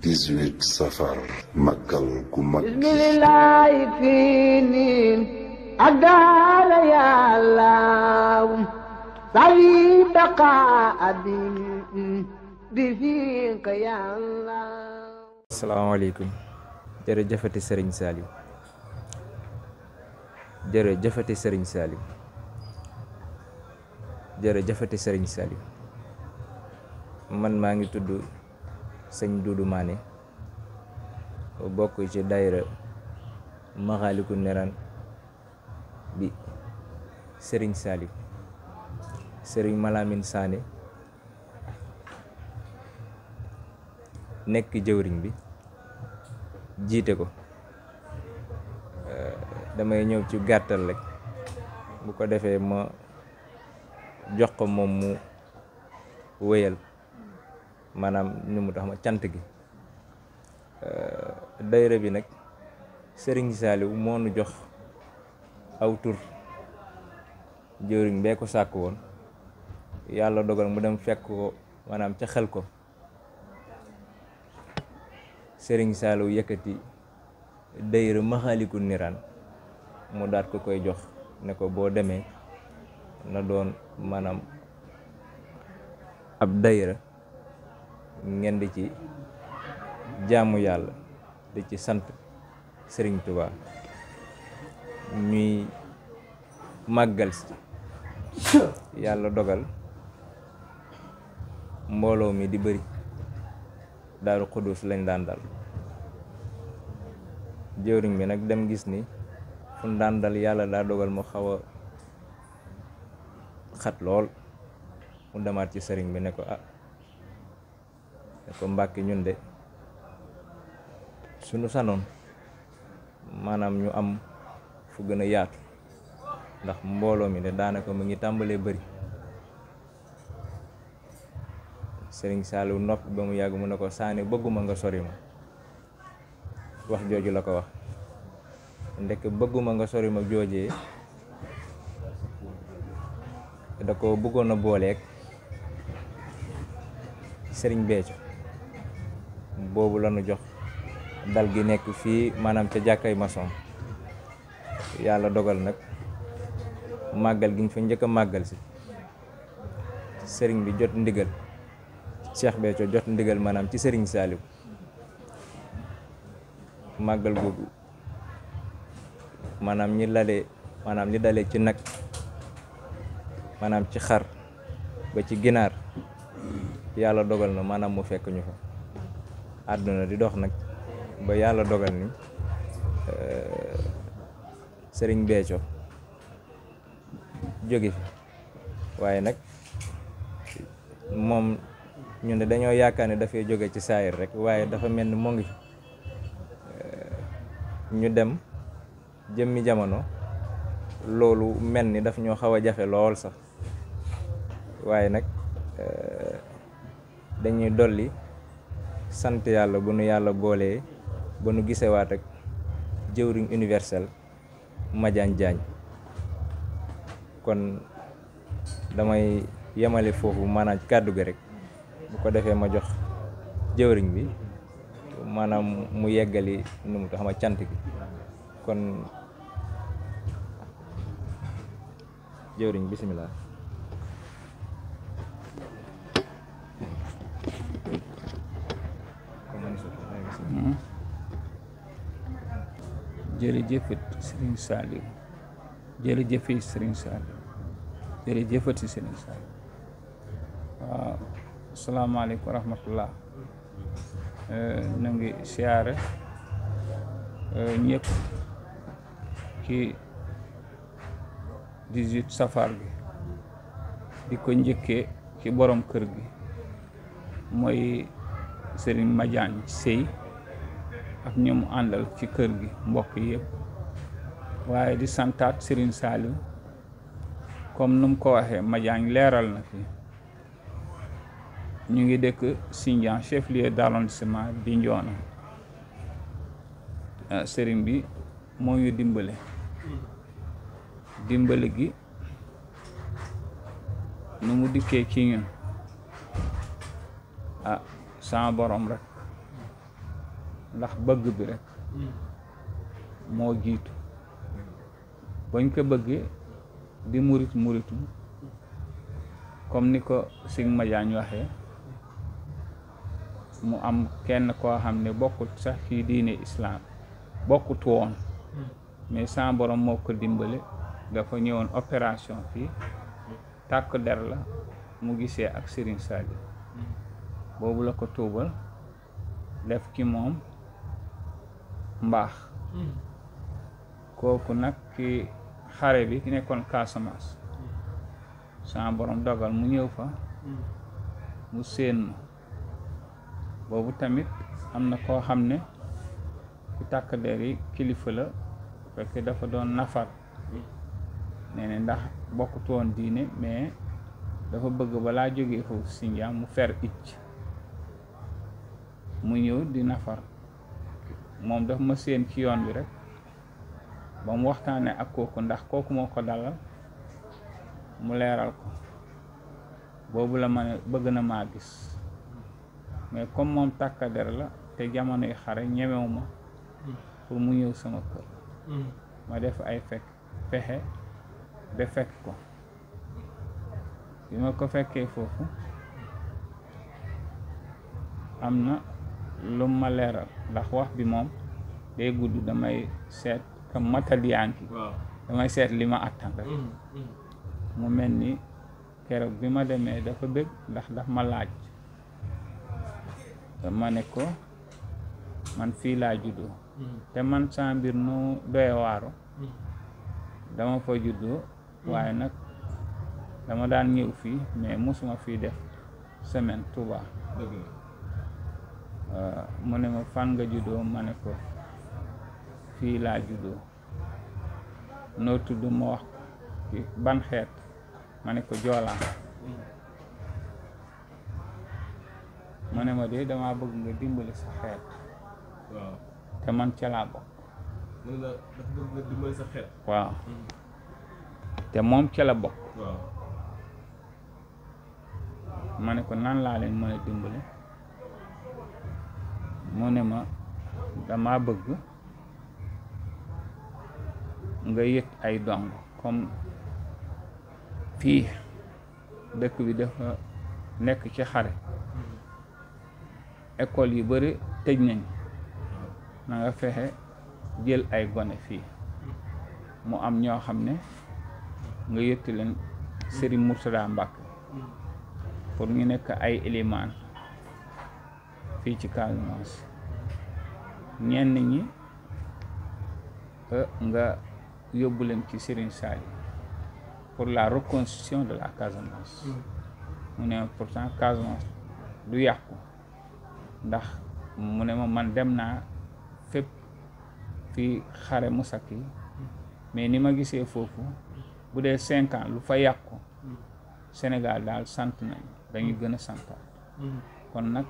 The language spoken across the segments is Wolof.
18 safar màggal gu mag bismillaahi fii niin ak daara yàllaaw sawi baqa abin bi fiika yàllaaw. asalaamaaleykum. jërëjëfati Serigne Saliou jërëjëfati Serigne Saliou jërëjëfati Serigne Saliou man maa ngi tudd sëñ Doudou Mané bokk ci daayira Maxaaliku Niraan bi Serigne Saliou Serigne Malamine Sané nekk jëwriñ bi jiite ko. damay ñëw ci gàttal rek bu ko defee ma jox ko moom mu wéyal maanaam nu mu tax ma cant gi. daayira bi nag Serigne Saliou moo nu jox aw tur jëwriñ bee ko sàkk woon yàlla dogal mu dem fekk ko maanaam ca xel ko Serigne Saliou yëkkati daayira Maxaaliku Niraan mu daat ko koy jox ne ko boo demee na doon maanaam ab daayira ngeen di ci jaamu yàlla di ci sant Serigne Touba ñuy màggal si yàlla dogal mbooloo mi di bëri Daaru Xuddus lañ daan dal jëwriñ bi nag dem gis ni fu mu daan dal yàlla daa dogal mu xaw a xat lool mu demaat ci sëriñ bi ne ko ne ko Mbàkke ñun de suñu sanoon maanaam ñu am fu gën a yaatu ndax mbooloo mi de daanaka mu ngi tàmbalee bëri. Sëriñ Saliou noppi ba mu yàgg mu ne ko Sané bëgguma nga sori ma wax jooju la ko wax ndek bëgguma nga sori ma joojee da ko bëggoon a booleeg Sëriñ Béthio boobu la nu jox dal gi nekk fii maanaam ca jàkkay maçon yàlla dogal nag màggal gi ñu fa njëkk a màggal si sëriñ bi jot ndigal Cheikh Béthio jot ndigal maanaam ci Serigne Saliou màggal googu maanaam li dalee ci nag maanaam ci xar ba ci ginaar yàlla dogal na maanaam mu fekk ñu fa àdduna di dox nag ba yàlla dogal ni Serigne Béthio jóge fi waaye nag moom ñu ne dañoo yaakaar ne dafay jóge ci saayir rek waaye dafa mel ni moo ngi fi ñu dem jëmmi jamono loolu mel ni daf ñoo xaw a jafe lool sax waaye nag dañuy dolli sant yàlla bu nu yàlla boolee ba nu gisewaat ak jëwriñ universel Madiagne Diagne kon damay yemale foofu maanaam kàddu gi rek bu ko defee ma jox jëwriñ bi maanaam mu yeggali nu mu tax ma cant gi kon jëwriñ bisimilah. jërëjëfati Serigne Saliou jërëjëfati Serigne Saliou jërëjëfati Serigne Saliou waaw. asalaamaaleykum wa rahmatullah ñu ngi siyaare ñëpp ci 18 safar gi di ko njëkkee ci borom kër gi mooy Serigne Madiagne Sey ak ñi mu àndal ci kër gi mbokk yëpp waaye di santaat Serigne Saliou comme nu mu ko waxee Madiagne leeral na fi ñu ngi dëkk Sindian chef-lieu d'arrondissement di Bignona sëriñ bi moo ñu dimbale gi nu mu dikkee ci ñun sama borom rek ndax bëgg bi rek moo jiitu bañ ko bëggee di muritu comme ni ko Sëñ Madiagne waxee mu am kenn koo xam ne bokkut sax ci diine islam bokkut woon mais sa borom moo ko dimbale dafa ñëwoon opération fii tàkk der la mu gisee ak Serigne Saliou boobu la ko tuubal def ci moom mbaax kooku nag ki xare bi ki nekkoon Casamance sa borom dogal mu ñëw fa mu séen ma boobu tamit am na koo xam ne ku tàkk der yi kilifa la fekk dafa doon nafar nee ne ndax bokkutu woon diine mais dafa bëgg balaa jógee foofu Sindian mu fer icc mu ñëw di nafar moom daf ma séen ci yoon bi rek ba mu waxtaanee ak kooku ndax kooku moo ko dalal mu leeral ko boobu la ma ne bëgg na maa gis mais comme moom tàkkader la te jamonoy xare ñemewu ma pour mu ñëw sama kër ma def ay pexe ba fekk ko bi ma ko fekkee foofu am na lu ma leeral ndax wax bi moom day gudd damay seet comme matadiyaanki damay seet li ma attan rek mu mel ni keroog bi ma demee dafa bëgg ndax daf ma laaj ma ne ko man fii laa juddoo te man sa mbir nu doye waaru dama fa juddoo waaye nag dama daan ñëw fii mais mosuma fii def semaine Touba mu ne ma fan nga juddoo ma ne ko fii laa juddoo noo tudd ma wax ban xeet ma ne ko Joola ma ne ma de dama bëgg nga dimbali sa xeet te man ca laa bokk waaw te moom ca la bokk ma ne ko nan laa leen mën a dimbali mu ne ma dama bëgg nga yët ay dong comme fii dëkk bi dafa nekk ci xare école yu bari tëj nañ na nga fexe jël ay gone fii mu am ñoo xam ne nga yëtti leen Serigne Mourtada Mbacke pour ñu nekk ay élimaan fii ci Casamance ñenn ñi nga yóbbu leen ci Serigne Saliou pour la reconstruction de la Casamance mu ne pourtant Casamance du yàqu ndax mu ne ma man dem naa fépp fi xare musaki mais ni ma gisee foofu bu dee 5 ans lu fa yàqu Sénégal daal sant nañ dañuy gën a santaat kon nag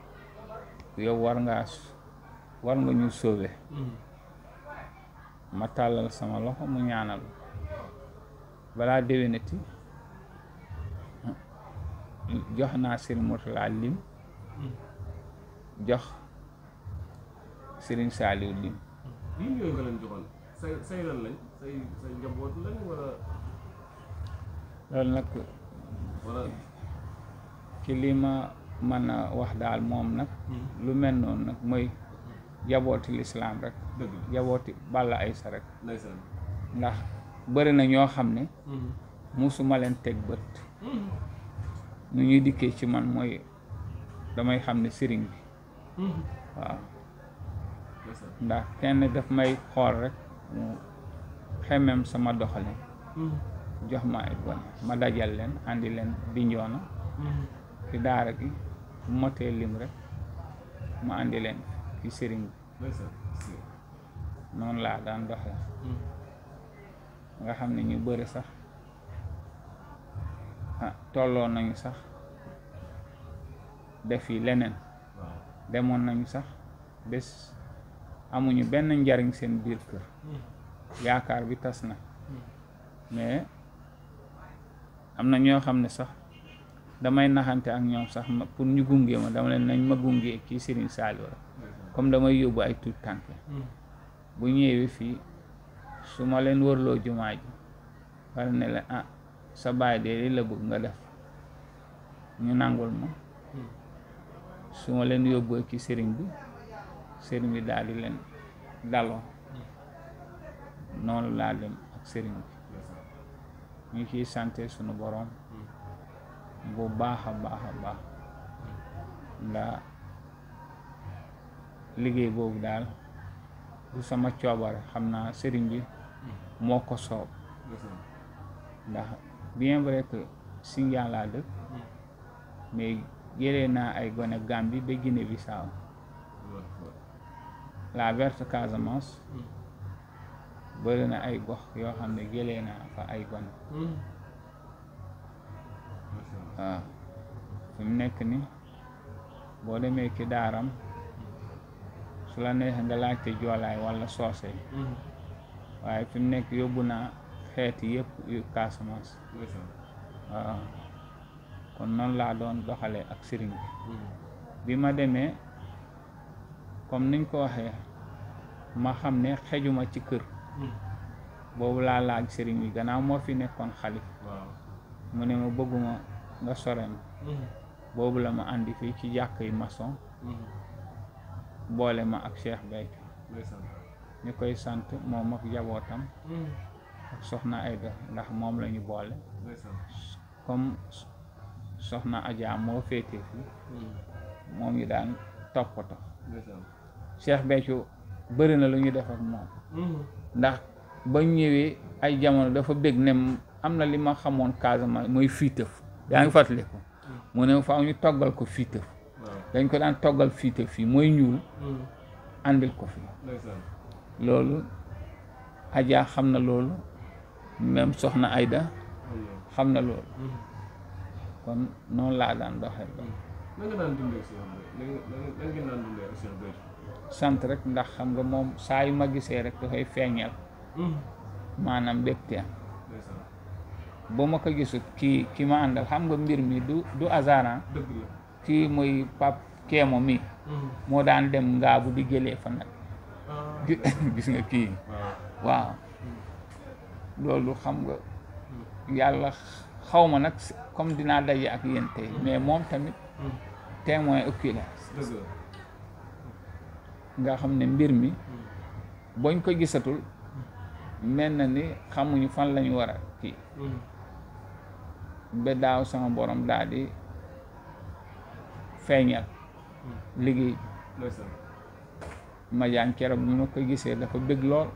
yow war nga ñu sauver ma tàllal sama loxo mu ñaanal balaa déwénati jox naa Serigne Mourtada lim jox Serigne Saliou lim yooyu nga leen joxoon say lan lañ say njaboot lañ wala loolu nag wala ci li ma mën a wax daal moom nag lu mel noonu nag mooy jabooti lislaam rek jabooti Balla Aïssa rek ndax bëri na ñoo xam ne musuma leen teg bët nu ñuy dikkee ci man mooy damay xam ne sëriñ bi waaw ndax kenn daf may xool rek mu xemem sama doxalin jox ma ay gone ma dajal leen andi leen Bignona ci daara gi bu motee lim rek ma andi leen ci sëriñ bi noonu laa daan doxee nga xam ne ñu bëri sax tolloo nañu sax def yi leneen demoon nañu sax bés amuñu benn njariñ seen biir kër yaakaar bi tas na mais am na ñoo xam ne sax damay naxante ak ñoom sax pour ñu gunge ma dama leen nañ ma gunge kii Serigne Saliou rek comme damay yóbbu ay tuut tànk bu ñëwee fii su ma leen wërloo jumaa ji wala ne la ah sa baay de li la bëgg nga def ñu nangul ma su ma leen yóbboo ci sëriñ bi daal di leen daloo noonu laa dem ak sëriñ bi ñu ciy sante sunu borom bu baax a baax ndax liggéey boobu daal du sama coobare xam naa sëriñ bi moo ko soob ndax bien vrai que Sindian laa dëkk mais jëlee naa ay gone Gambie ba Guinée Bissau la verte Casamance bëri na ay gox yoo xam ne jëlee naa fa ay gone waaw fi mu nekk ni boo demee ci daaram su la neexee nga laajte joolaay walla soose waaye fi mu nekk yóbbu naa xeeti yëpp yu Casamance waaw kon noonu laa doon doxalee ak sëriñ bi ma demee comme niñ ko waxee ma xam ne xejuma ci kër boobu laa laaj sëriñ bi gannaaw moo fi nekkoon xalif mu ne ma bëgguma nga sore ma boobu la ma andi fii ci jàkk yi maçon boole ma ak Cheikh Béthio ñu koy sant moom ak jabootam ak soxna Aïda ndax moom la ñu boole comme soxna Adja moo féete fii moom yi daan toppatoo Cheikh Béthio bëri na lu ñu def ak moom ndax ba ñëwee ay jamono dafa bég ne am na li ma xamoon Casamance mooy fiitëf yaa ngi fàttaliku mu ne faaw ñu toggal ko fiitëf dañ ko daan toggal fiitëf fii mooy ñuul àndil ko fii loolu Adja xam na loolu même soxna Aïda xam na loolu kon noonu laa daan doxee sant rek ndax xam nga moom saa yu ma gisee rek dafay feeñal maanaam mbégteem ba ma ko gisut ki ma àndal xam nga mbir mi du hasard kii muy pap keemo mi moo daan dem ngaabu di jëlee fa nag gis nga kii waaw loolu xam nga yàlla xaw ma nag comme dinaa daje ak yéen tey mais moom tamit témoin oculaire nga xam ne mbir mi boñ ko gisatul mel na ni xamuñu fan lañu war a kii ba daaw sama borom daal di feeñal liggéey ma jaan keroog bi ma ko gisee dafa bëgg lool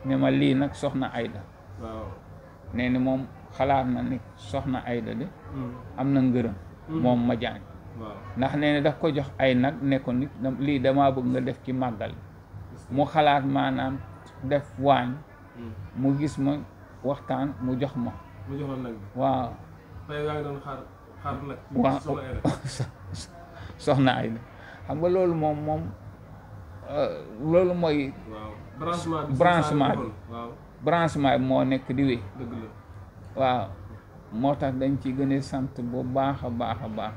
ne ma lii nag soxna Aïda nee ni moom xalaat na ni soxna Aïda de am na ngërëm moom ma jaan ndax nee na daf ko jox ay nag ne ko nit lii damaa bëgg nga def ci màggal mu xalaat maanaam def waañ mu gis ma waxtaan mu jox ma waaw waaw soxna Aïda xam nga loolu moom loolu mooy branchement bi moo nekk di wéy waaw moo tax dañ ci gën a sant bu baax a baax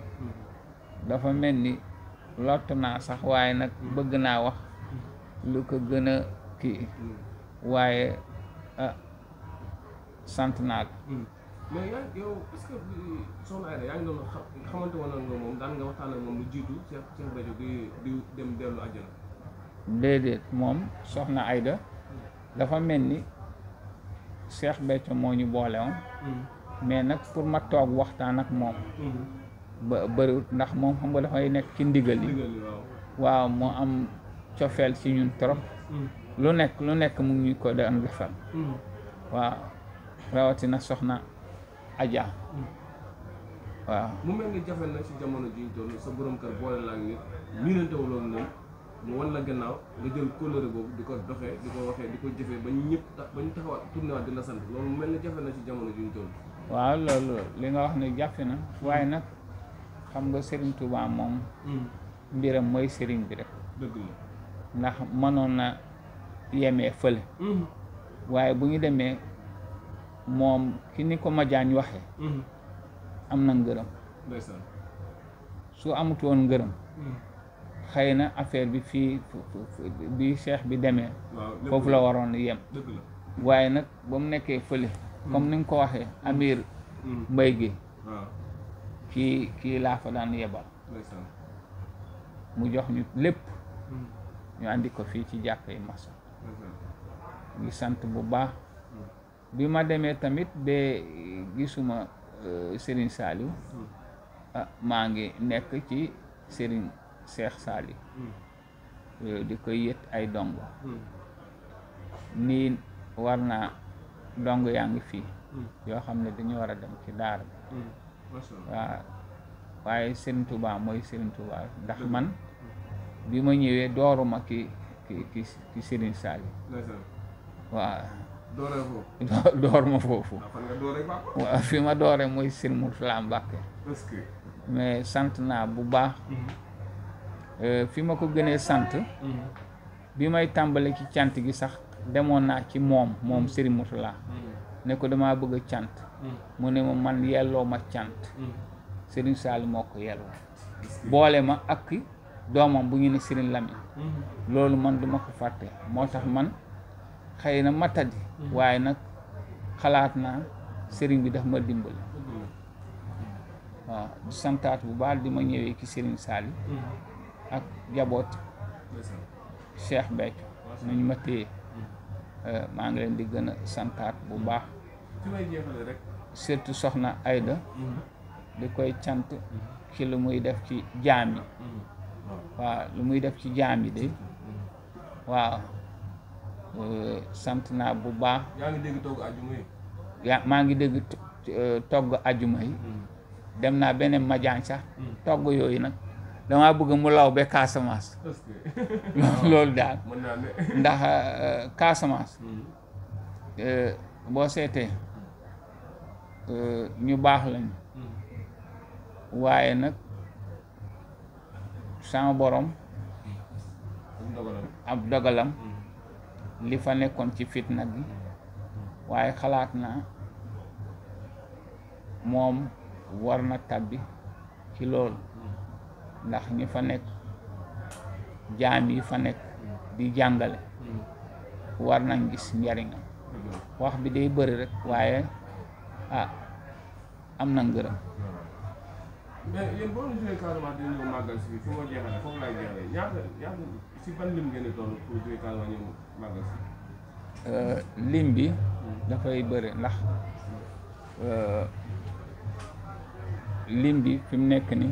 dafa mel ni lott naa sax waaye nag bëgg naa wax lu ko gën a kii waaye sant naa ko mais yow est-ce que soxna Aïda yaa ngi doon xamante woon nga moom daan nga waxtaan ak moom lu jiitu Cheikh Béthio di dem dellu àjjana déedéet moom soxna Aïda dafa mel ni Cheikh Béthio moo ñu boole woon mais nag pour ma toog waxtaan ak moom ba bëriwut ndax moom xam nga dafay nekk ci ndigal yi waaw moo am cofeel ci ñun trop lu nekk mu ngi ko daan defal waaw rawatina soxna Adja waaw mu mel ni jafe na ci jamono ji ñu toll sa borom kër boole laa ngi miinantewuloon moom mu wan la gannaaw nga jël kóllëre boobu di ko doxee di ko waxee di ko jëfee ba ñu ñëpp ba ñu taxawaat tourné waat di la sant loolu mu mel ni jafe na ci jamono ji ñu toll waaw loolu li nga wax ne jafe na waaye nag xam nga Serigne Touba moom mbiram mooy Serigne bi rek dëgg la ndax mënoon na yemee fële waaye bu ñu demee moom ki ni ko Madiagne waxee am na ngërëm ndeysaan su amut woon ngërëm xëy na affaire bi fii bi cheikh bi demee foofu la waroon yem waaye nag ba mu nekkee fële comme ni nga ko waxee amir mbay gi kii laa fa daan yebal mu jox ñu lépp ñu andi ko fii ci jàkkay Mason ngi sant bu baax bi ma demee tamit ba gisuma Serigne Saliou maa ngi nekk ci Serigne Cheikh Saliou di koy yët ay dongo nii war naa dongo yaa ngi fii yoo xam ne dañu war a dem ci daara bi waaw waaye Serigne Touba mooy Serigne Touba ndax man bi ma ñëwee dooruma ki Serigne Saliou waaw dooruma foofu waaw fi ma doore mooy Serigne Mourtala Mbacké mais sant naa bu baax fi ma ko gënee sant bi may tàmbale ci cant gi sax demoon naa ci moom Serigne Mourtala ne ko damaa bëgg a cant mu ne ma man yelloo ma cant Serigne Saliou moo ko yelloo boole ma ak doomam bu ñu ne Serigne Lamine loolu man duma ko fàtte moo tax man xëy na matadi waaye nag xalaat naa Serigne bi daf ma dimbali waaw di santaat bu baax di ma ñëwee ci Serigne Saliou ak jaboot Cheikh Béthio nañu ma téye maa ngi leen di gën a santaat bu baax surtout soxna Aïda di koy cant ci lu muy def ci jaam yi waaw lu muy def ci jaam yi de waaw sant naa bu baax maa ngi dégg togg ajuma yi dem naa beneen Madiane sax togg yooyu nag damaa bëgg mu law ba Casamance loolu daal ndax Casamance boo seetee ñu baax lañu waaye nag sama borom ab dogalam li fa nekkoon ci fitna gi waaye xalaat naa moom war na tabbi ci loolu ndax ñi fa nekk jaam yi fa nekk di jàngale war nañ gis njariñam wax bi day bëri rek waaye am na ngërëm. mais yéen boo leen jógee Casamance dina ñëw màggal si fi moo jeexale foofu laay jeexale ñaata si ban lim ngeen di toll pour jógee Casamance ñëw màggal si. lim bi dafay bëri ndax lim bi fi mu nekk ni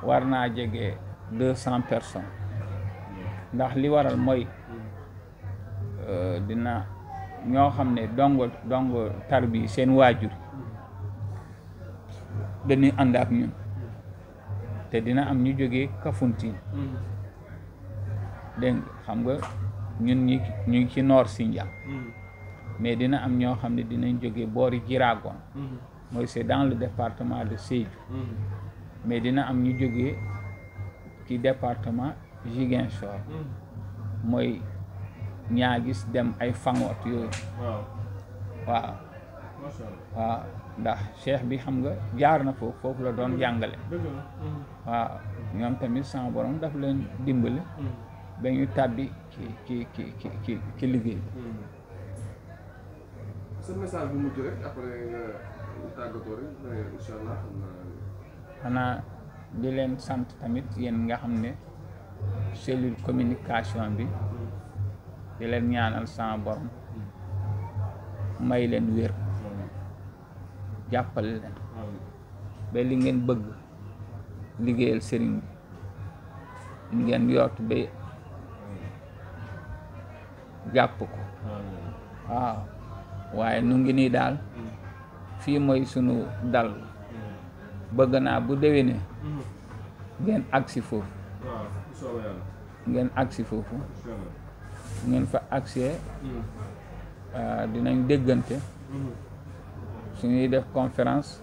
war naa jege 200 personnes ndax li waral mooy dina ñoo xam ne dongo tar bi seen waajur dañuy ànd ak ñun te dina am ñu jógee Kafountine dégg nga xam nga ñun ñu ngi ci Nord Sindian mais dina am ñoo xam ne dinañ jógee boori Djiragon mooy c'est dans le département de Sédhiou mais dina am ñu jógee ci département Ziguinchor mooy ñaa gis dem ay fangoot yooyu waaw ndax cheikh bi xam nga jaar na foofu la doon jàngale waaw ñoom tamit sama borom daf leen dimbali ba ñu tàbbi ci liggéey bi. sa message bu mujj rek après nga tàggatoo rek incha allah. xanaa di leen sant tamit yéen nga xam ne cellule communication bi di leen ñaanal sama borom may leen wér jàppale leen ba li ngeen bëgg liggéeyal sëriñ bi ngeen yootu ba jàpp ko waaw waaye nu ngi nii daal fii mooy sunu dal bëgg naa bu déwénee ngeen agsi foofu ngeen fa agsee dinañ déggante suñuy def conférence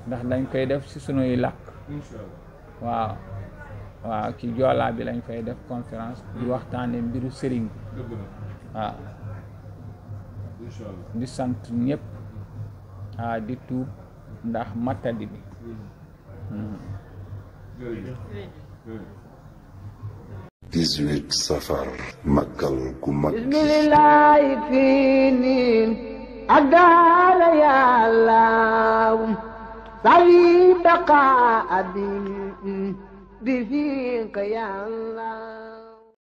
ndax dañ koy def ci sunuy làkk waaw ci joolaa bi lañ fay def conférence di waxtaane mbiru sëriñ bi waaw di sant ñëpp di tuub ndax matadi bi 18 safar màggal gu mag bismillahi fii niin ak daara yàllaaw sawi baqa abi bi fiika yàlla